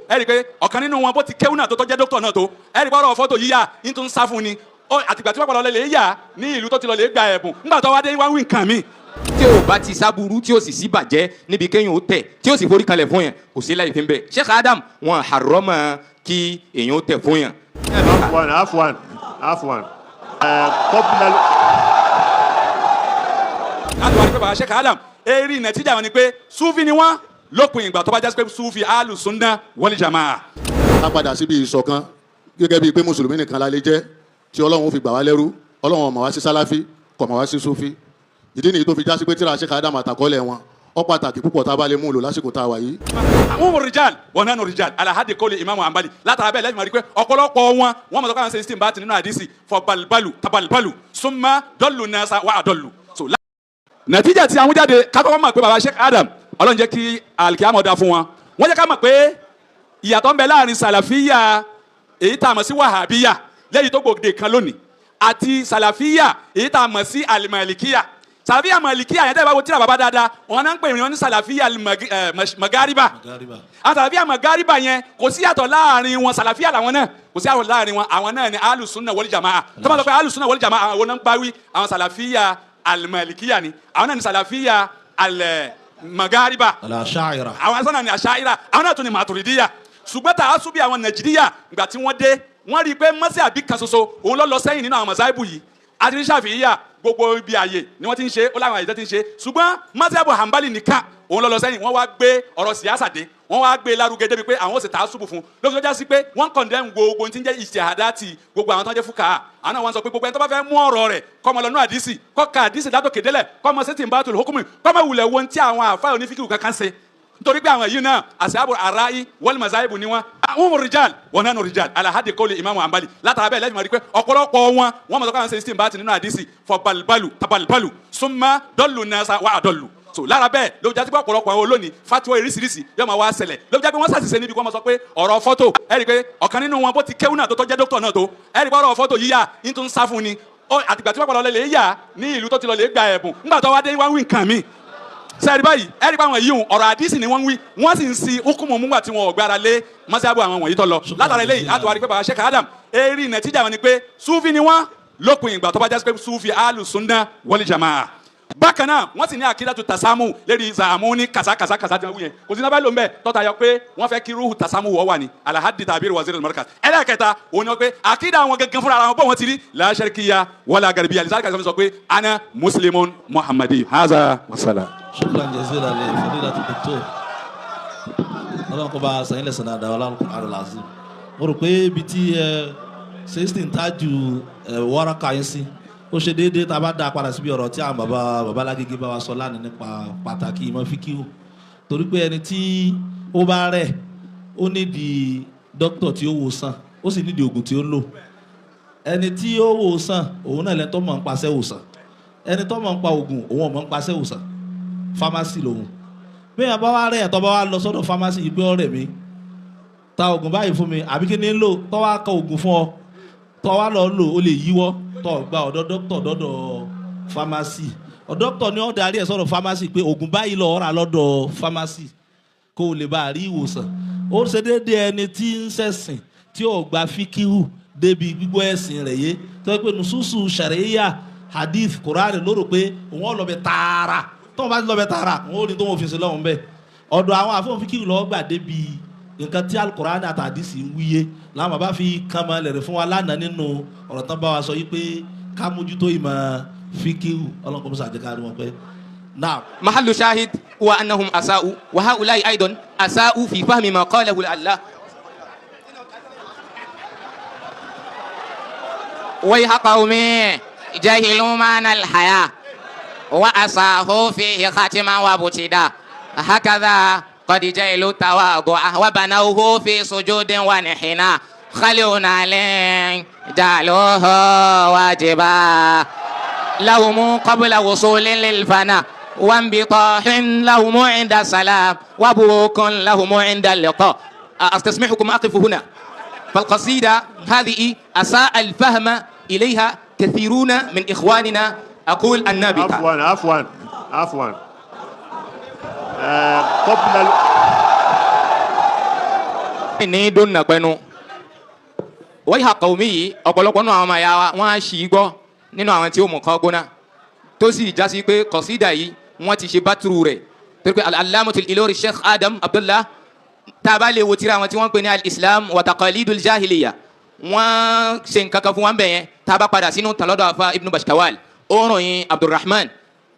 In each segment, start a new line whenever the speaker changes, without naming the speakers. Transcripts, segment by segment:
Ẹ rí i pé ọ̀kan nínú wọn, bó ti kéwú náà tó, tó jẹ́ dókítà náà tó, ẹ rí i pé ọ̀rọ̀ fọ́tò yíyà ń tún sá fún ni. Àtìgbà tí wọ́n padà lọ lè yà ní ìlú tó ti lọ lè gba ẹ̀bùn, ńgbà tó wá dé, wá ń wí nǹkan mi.
Tí o bá ti sábúrú, tí o sì sí bàjẹ́ níbi kéèyàn ó tẹ̀, tí o sì forí kalẹ̀ fún yẹn, kò sí láì fi ń bẹ̀. Sheikh Adam, wọn harọ́mọ kí èèyàn ó tẹ̀ fún yẹn.
عفوا عفوا عفوا قبل
Láti wá ní pé bàbá Sheikh Adam, eré nàtíjà wọn ni pé Sufi ni wọ́n, lópin ìgbà tó bá jásí pé Sufi alùsùnà wal jamaa.
Ká padà síbi ìṣọ̀kan, gẹ́gẹ́ bíi pé mùsùlùmí nìkan la lè jẹ́ tí Ọlọ́run fi gbà wá lẹ́rú. Ọlọ́run ò mọ̀ wá sí Sálàfí, kò mọ̀ wá sí Sufi. Ìdí nìyí tó fi jásí pé tíra Sheikh Adam àtàkọ́lẹ̀ wọn ó pàtàkì púpọ̀ tá a bá lè mú un lò lásìkò tá a wà yìí.
Àwọn rijal wọn náà rijal alahadi kọ́lé Imaamu Ambali. Látara bẹ́ẹ̀ lẹ́yìn, máa rí pé ọ̀pọ̀lọpọ̀ wọn, wọ́n mọ̀ sọ pé àwọn ṣe istinbat nínú àdìsí fọ balibalu tabalibalu summa dọ́lù nasa wà á dọ́lù. So nàtíjà tí àwọn jáde, kákọ́kọ́ mọ̀ pé baba Sheikh Adam, Ọlọ́run jẹ́ kí alikiyama da fún wọn, wọ́n jẹ́ ká mọ̀ pé ìyàtọ̀ ń bẹ láàrin Sàlàfíà èyí tá a mọ̀ sí Wàhábíyà lẹ́yìn tó gbòde kan lónìí àti Sàlàfíà èyí tá a mọ̀ sí Alimalikiya. Sàlàfíà Malikiya yẹn, tẹ́ ẹ bá wo tíra bàbá dáadáa, wọn náà ń pè wọ́n ní Sàlàfíà Magariba. Àwọn Sàlàfíà Magariba yẹn, kò sí yàtọ̀ láàrin wọn, Sàlàfíà làwọn náà, kò sí yàtọ̀ láàrin wọn. Àwọn náà ni Alùsùnà wal Jamaa. Tó bá sọ pé Alùsùnà wal Jamaa, àwọn náà ń báwí àwọn Sàlàfíà Alimalikiya ni, àwọn náà ni Sàlàfíà Magariba.
Al-Asha'ira.
Àwọn sọ́nà ni Àṣàyíra, àwọn náà tún ni Màtúrídíyà. Ṣùgbọ́n tààsùbí àwọn Nàìjíríà, ìgbà tí wọ́n dé, wọ́n rí i pé mọ́sí àbí kan ṣoṣo òun ló lọ sẹ́yìn nínú àwọn mọ̀sáìbù yìí. Àti ní Ṣàfíìyà, gbogbo ibi àyè ni wọ́n ti ń ṣe, ó láwọn àyè tó ti ń ṣe, ṣùgbọ́n mọ́sí Hanbali nìkan òun ló lọ sẹ́yìn. Wọ́n wá gbé ọ̀rọ̀ síyáṣà dé, wọ́n wá gbé lárugẹ débi pé àwọn ó sì tààsùbù fún lóbi tó já sí pé wọ́n condemn gbogbo ohun tí ń jẹ́ ìṣèhádàtì. Gbogbo àwọn tó ń jẹ́ fúkà, àwọn náà wọ́n sọ pé gbogbo ẹni tó bá fẹ́ mú ọ̀rọ̀ rẹ̀, kó máa lọ nú àdìsí, kó ka àdìsí látòkè délẹ̀, kó máa ṣe istinbatul hukmi, kó máa wulẹ̀ wo ohun tí àwọn àfáà onífíkìwù kankan ṣe, nítorí pé àwọn yìí náà àṣàbò àráyí wal mazaibu ni wọn. Àwọn rijal wọn náà rijal alahadi kọ́lé Imaamu Ambali. Látara bẹ́ẹ̀ lẹ́yìn, máa rí pé ọ̀pọ̀lọpọ̀ wọn, wọ́n mọ̀ sọ pé àwọn ṣe istinbat nínú àdìsí fọ balibalu tabalibalu summa dọ́lù nasa wà á dọ́lù. So lára bẹ́ẹ̀ ló jásí pé ọ̀pọ̀lọpọ̀ àwọn olónìí, fatiwa oríṣiríṣi yóò máa wá ṣẹlẹ̀, ló jẹ́ pé wọ́n ṣàṣìṣe níbi kí wọ́n máa sọ pé ọ̀rọ̀ fọ́tò. Ẹ rí i pé ọ̀kan nínú wọn, bó ti kéwú náà tó, tó jẹ́ dókítà náà tó, ẹ rí i pé ọ̀rọ̀ fọ́tò yíyà ń tún sá fún ni. Àtìgbà tí wọ́n padà lọ lè yà ní ìlú tó ti lọ lè gba ẹ̀bùn, ńgbà tó wá dé, wá ń wí nǹkan mi. Sẹ́ẹ̀rì báyìí, ẹ rí i pé àwọn yìí, ọ̀rọ̀ àdìsí ni wọ́n ń wí, wọ́n sì ń si hukumu múgbà tí wọn ò gbára lé mọ́sáàbù àwọn wọ̀nyí tó lọ. Látara eléyìí, láti wá rí i pé bàbá Sheikh Adam, eré nàtíjà wọn ni pé Sufi ni wọ́n, lópin ìgbà tó bá jásí pé Sufi alùsùnà wal jamaa. Bákan náà, wọ́n sì ní àkídàtu tasamu lérí zàmú ní kàsá kàsá kàsá tí wọ́n wí yẹn, kò sí náà bá lò ń bẹ̀ tọ́ta yọ pé wọ́n fẹ́ kí ruhu tasamu wọ̀ wà ní alahadi tàbí wazir al-markaz. Ẹlẹ́kẹta òun ni wọ́n pé àkídà àwọn gangan fúnra wọn bọ́ wọn ti rí la sharkiya wala garbiya lisali kàsá sọ pé ana muslimun muhammadi haza wasala.
شكرا جزيلا لفضيلة الدكتور. Ọlọ́run kó bá a sàn ilẹ̀ sàn dáadáa. Ọlọ́run kò àrùn làzim. Mo rò pé ibi tí ẹ sixteen tájú ẹ wọ́rọ́kà yín sí, ó ṣe déédéé. Tá a bá dá a padà síbi ọ̀rọ̀ tí àwọn bàbá babalágége bá wa sọ lánàá nípa pàtàkì ìmọ̀ fíkíù, torí pé ẹni tí ó bá rẹ̀, ó nídìí dókítà tí ó wò sàn, ó sì nídìí oògùn tí ó lò. Ẹni tí ó wò sàn, òun náà lẹni tó mọ̀ ń paṣẹ wòsàn. Ẹni tó mọ̀ ń pa oògùn, òun ò mọ̀ ń paṣẹ wòsàn, pharmacy lòun. Bẹ́ẹ̀ bá wá rẹ̀, tó bá wá lọ sọ́dọ̀ pharmacy yìí pé ọ̀rẹ́ mi, ta oògùn báyìí fún mi, àbí kí ni ń lò, tó wá kọ oògùn fún ọ, tó wá lọ lò, ó lè yíwọ́. Tó gba ọ̀dọ̀ dókítà dọ́dọ̀ pharmacy, dókítà ni ó darí ẹ̀ sọ́dọ̀ pharmacy pé oògùn báyìí lọ rà lọ́dọ̀ pharmacy kó o lè bá a rí ìwòsàn. Ó ṣe déédéé ẹni tí ń ṣẹ̀sìn tí ò gba fíkíhù débi gbígbọ́ ẹ̀sìn rẹ̀ yé, tó yẹ pé nùsùsù sàríyà, hadith, Quran ló rò pé òun ò lọ bẹ tààrà. Tó wọn bá ti lọ bẹ tààrà, òun ò ní tó wọn fi ṣe lọ́hùn bẹ́ẹ̀. Ọ̀dọ̀ àwọn àfọ̀n fíkíhù lọ́ọ́ gbà débi nǹkan tí Alukoran àti àdìsí ń wíyé làwọn bàbá fi kàn máa lẹ̀rẹ̀ fún wa lánàá nínú ọ̀rọ̀ tán bá wa sọ yìí pé ká mójútó ìmọ̀ fíkíhù. Ọlọ́run kò mú sàjẹ́ká rí wọn pé náà.
محل شاهد هو أنهم أساءوا، وهؤلاء أيضا أساءوا في فهم ما قاله الله. ويح قومي جهلوا معنى الحياة وأساءوا فيه ختما وابتدا، هكذا قد جهلوا التواضع وبنوه في سجود وانحناء، خلونا لين جعلوه واجبا لهم قبل وصول للفناء، وانبطاح لهم عند السلام، وبوك لهم عند اللقاء. أستسمحكم أقف هنا، فالقصيدة هذه أساء الفهم إليها كثيرون من إخواننا، أقول النابتة.
عفوا عفوا عفوا قبل
Ní dóná pẹ́nu wọ́n yà kọ́ omi yìí ọ̀pọ̀lọpọ̀ nínú àwọn ọmọ ẹ̀yà wa wọ́n á ṣì í gbọ́ nínú àwọn tí ó mú kọ́ gbóná tó sì jásí pé kọ̀sídà yìí wọ́n ti ṣe bátúrú rẹ̀ torí pé al-Allamatul Ilori Sheikh Adam Abdullah tá a bá lè wo tírà àwọn tí wọ́n ń pè ní al-Islam wa taqalidul jahiliya wọ́n ṣe nǹkan kan fún wa bẹ̀ yẹn tá a bá padà sínú tàn lọ́dọ̀ afa Ibn Bashkawal ó ròyìn Abdulrahman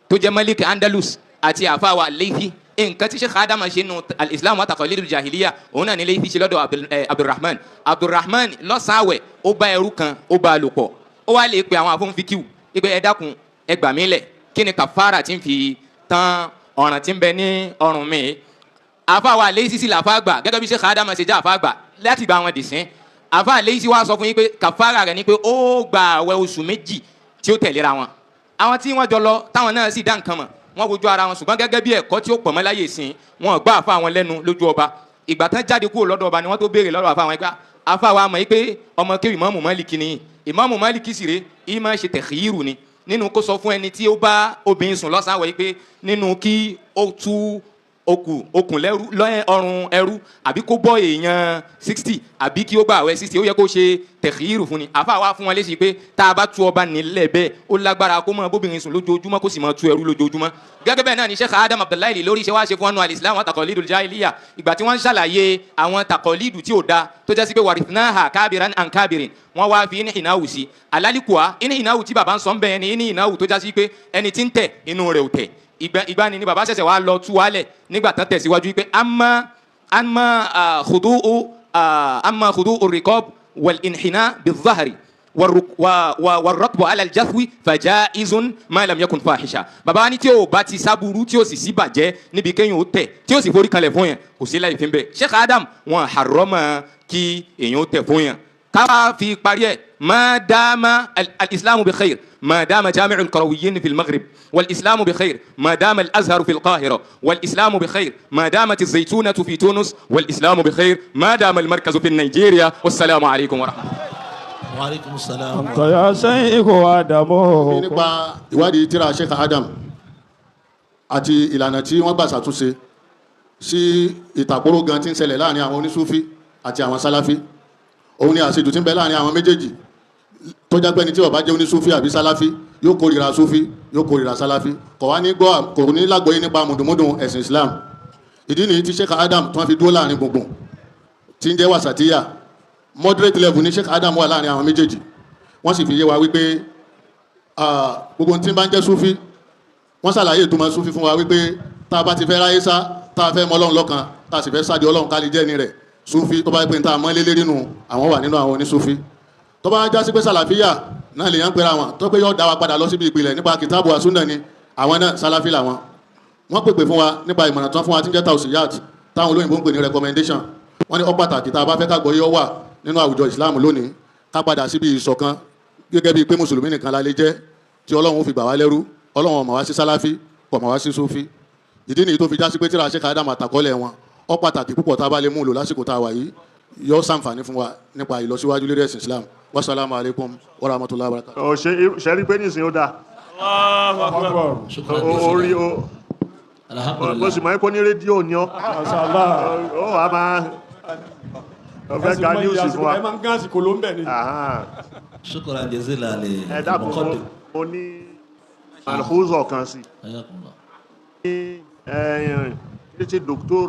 tó jẹ́ Malik Andalus àti afa wa Laythi nǹkan tí Sheikh Adam ṣe nu al-Islam wa taqalidul jahiliya òun náà ní Laythi ṣe lọ́dọ̀ Abdulrahman. Abdulrahman lọ́sàn-án àwẹ̀ ó bá ẹrú kan ó bá a lò pọ̀ ó wá lè pe àwọn afọ́nfikíw ipe ẹ dákun ẹ gbà mí lẹ̀ kí ni kàfàrà tí ń fi tán ọ̀ràn tí ń bẹ ní ọrùn mi. Àfa wa Laythi sì làfa gbà gẹ́gẹ́ bí Sheikh Adam ṣe jẹ́ àfa gbà láti gba àwọn dìsín. Àfa Laythi wá sọ fún yín pé kàfàrà rẹ̀ ni pé ó gba àwẹ̀ oṣù 2 tí ó tẹ̀léra wọn. Àwọn tí wọ́n jọ lọ táwọn náà sì dá nǹkan mọ̀ wọ́n wojú ara wọn ṣùgbọ́n gẹ́gẹ́ bí ẹ̀kọ́ tí ó pọ̀ mọ́ láyè sìn wọn gbọ́ àfa wọn lẹ́nu lójú ọba. Ìgbà tán jáde kúrò lọ́dọ̀ ọba ni wọ́n tó béèrè lọ́dọ̀ àfa wọn pé àfa wa mọ̀ pé ọmọ kéwì Ìmáàmù Málíkì ni Ìmáàmù Málíkì sì rè é máa ṣe tẹ̀kíyìrù ni nínú kó sọ fún ẹni tí ó bá obìnrin sùn lọ́sàn-án wẹ̀ pé nínú kí ó tú okùn lẹ́rú lọ́yẹ̀ ọrùn ẹrú àbí kó bọ́ èèyàn 60 àbí kí ó gbà àwẹ̀ 60 ó yẹ kó ṣe tẹ̀kíyìrù fún ni. Àfa wa fún wọn léṣe pé tá a bá tú ọba nílẹ̀ bẹ́ẹ̀ ó lágbára kó máa bóbìnrin sùn lójoojúmọ́ kó sì máa tú ẹrú lójoojúmọ́. Gẹ́gẹ́ bẹ́ẹ̀ náà ni Sheikh Adam Abdullahi lórí ṣe wá ṣe fún wọn al-Islam wa taqalidul jahiliya ìgbà tí wọ́n ń ṣàlàyé àwọn taqalidu tí ò da tó jẹ́ sí pé warithnaha kábìrán an kábìrín wọ́n wá fi ní ìnáwó sí alálìkùá ní ìnáwó tí bàbá ń sọ ń bẹ́ẹ̀ ni ní ìnáwó tó já sí pé ẹni tí ń tẹ̀ inú rẹ̀ ò tẹ̀ ìgbà ni bàbá ṣẹ̀ṣẹ̀ wá lọ tú wálẹ̀ nígbà tán tẹ̀síwájú pé amma khudu'u riqab wal inhina bi-dhahri warrakbu ala al-jathwi fajaizun ma lam yakun fahisha. Bàbá ní tí o bá ti sábúrú tí o sì sí bàjẹ́ níbi kéèyàn ó tẹ̀ tí o sì forí kalẹ̀ fún yẹn kò sí láì fi ń bẹ̀. Sheikh Adam wọn harọ́mọ kí èèyàn ó tẹ̀ fún yẹn. Ká fi parí ẹ̀ ما دام الإسلام بخير ما دام جامع القرويين في المغرب والإسلام بخير ما دام الأزهر في القاهرة والإسلام بخير ما دامت الزيتونة في تونس والإسلام بخير ما دام المركز في نيجيريا. والسلام عليكم ورحمة الله.
وعليكم السلام.
أنت يا شيخ آدم.
Nípa ìwádìí tírà Sheikh Adam àti ìlànà tí wọ́n gbà ṣàtúnṣe sí ìtàkùrọ̀ gan tí ń ṣẹlẹ̀ láàrin àwọn onísúfí àti àwọn sáláfí, òun ni àṣejù tí ń bẹ láàrin àwọn méjèèjì tó jẹ́ pé ẹni tí ó bá jẹ́ onísúfí àbí sáláfí yóò kórìíra súfí yóò kórìíra sáláfí kò wá ní gbọ́ kò ní lágbóyé nípa mùdùmùdùn ẹ̀sìn Islam. Ìdí nìyí tí Sheikh Adam tí wọ́n fi dúró láàrin gbùngbùn tí ń jẹ́ wàsàtíyà moderate level ní Sheikh Adam wà láàrin àwọn méjèèjì. Wọ́n sì fi yé wa wípé gbogbo tí ń bá ń jẹ́ súfí wọ́n ṣàlàyé ìtumọ̀ súfí fún wa wípé tá a bá ti fẹ́ ráyé sá tá a fẹ́ mọ Ọlọ́run lọ́kan tá a sì fẹ́ sáde Ọlọ́run ká lè jẹ́ ni rẹ̀ súfí tó bá pé tá a mọ́ lélẹ́rìí nù àwọn wà nínú àwọn onísúfí. Tó bá já sí pé sàlàfíà náà lè yàn pera wọn tó pé yóò dá wa padà lọ síbi ìpìlẹ̀ nípa kìtàbù àsúnà ni àwọn náà sàlàfí làwọn. Wọ́n pèpè fún wa nípa ìmọ̀ràn tán fún wa tí ń jẹ́ tausiyat táwọn olóyìnbó ń pè ní recommendation. Wọ́n ní ó pàtàkì tá a bá fẹ́ ká gbọ́ yọ wà nínú àwùjọ Islam lónìí ká padà síbi ìṣọ̀kan gẹ́gẹ́ bíi pé mùsùlùmí nìkan la lè jẹ́ tí Ọlọ́run ó fi gbà wá lẹ́rú. Ọlọ́run ó mọ̀ wá sí sálàfí kò mọ̀ wá sí súfí. Ìdí nìyí tó fi já sí pé tírà Sheikh Adam àtàkọ́lẹ̀ wọn ó pàtàkì púpọ̀ tá a bá lè mú lò lásìkò tá a wà yìí yóò ṣàǹfààní fún wa nípa ìlọsíwájú lérí ẹ̀sìn Islam. Wasalaamu alaykum wa rahmatulahi wa barakatuh.
Ọ ṣe rí pé nísìnyí ó dáa. Orí o mo sì mọ̀ ẹ́ kó ní rédíò ni ọ́. Ó wà máa ọ̀fẹ́ ga news fún wa.
Ẹ máa ń gán àsìkò ló ń bẹ̀ ni.
Shukran jazila li
Ẹ dákun mo ní malhuzọ kan sí. Ní ti Dr.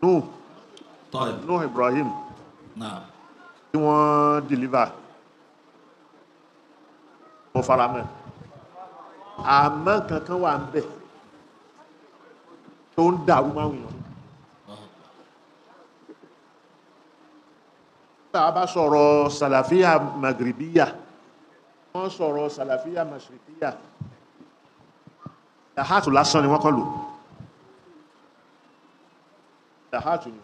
Nuh Ibrahim tí wọ́n deliver mo fara mọ́ àmọ́ kankan wà ń bẹ̀ tó ń dàrú máa ń yàn. Tá a bá sọ̀rọ̀ sàlàfíà magribiya wọ́n sọ̀rọ̀ sàlàfíà mashrikiya dàhátù lásán ni wọ́n kàn lò dàhátù ni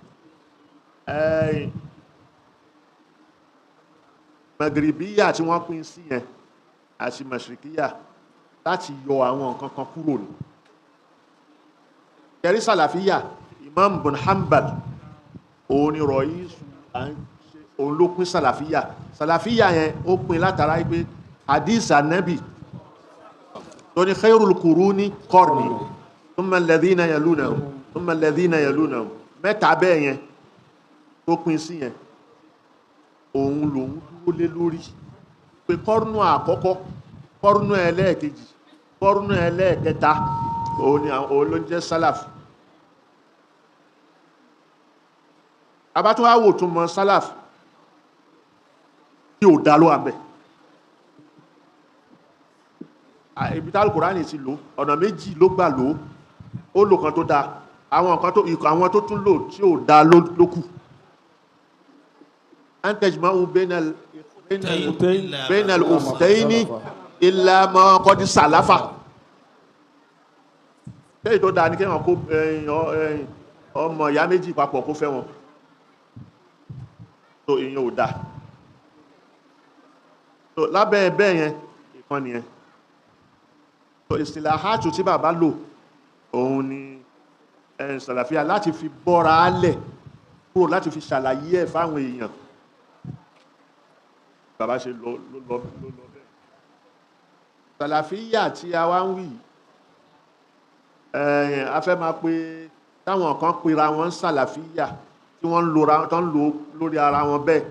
magribiya tí wọ́n pín sí yẹn àti mashrikiya láti yọ àwọn nǹkan kan kúrò ní kẹrí sàlàfíà Imam bin Hanbal òun ni rọ̀yí òun ló pín sàlàfíà sàlàfíà yẹn ó pín látara pé hadith anabi tó ní khairul quruni qarni thumma alladhina yalunahum thumma alladhina yalunahum mẹ́ta bẹ́ẹ̀ yẹn tó pín sí yẹn, òun lòun dúró lé lórí pé kọ́rùnù àkọ́kọ́, kọ́rùnù ẹlẹ́ẹ̀kejì, kọ́rùnù ẹlẹ́ẹ̀kẹta, òun ni òun ló ń jẹ́ sálàf. Abátúwá wò tún mọ sálàf tí ò dá ló wà bẹ́ẹ̀. Ibi tí Al-Kùránì ti lò, ọ̀nà méjì ló gbà lò. Ó lò kan tó dáa, àwọn kan tó ikọ̀ àwọn tó tún lò tí ò dáa ló kù. Antajma'u bainal ukhtayni illa ma qad salafa. Lẹ́yìn tó dáa ni kéèyàn kó ọmọ ìyá méjì papọ̀ kó fẹ́ wọn, tó ìyẹn ò dáa. So lábẹ́ bẹ́ẹ̀ yẹn, ìkan nìyẹn. So ìsìláhátù tí bàbá lò, òun ni sàlàfíà láti fi bọ́ra álẹ̀ kúrò, láti fi ṣàlàyé ẹ̀ fáwọn èèyàn. Bàbá ṣe lọ lọ lọ lọ bẹ́ẹ̀. Sàlàfíà tí a wá ń wí, a fẹ́ máa pe táwọn kan pera wọn sàlàfíà tí wọ́n ń lora tó ń lò lórí ara wọn bẹ́ẹ̀.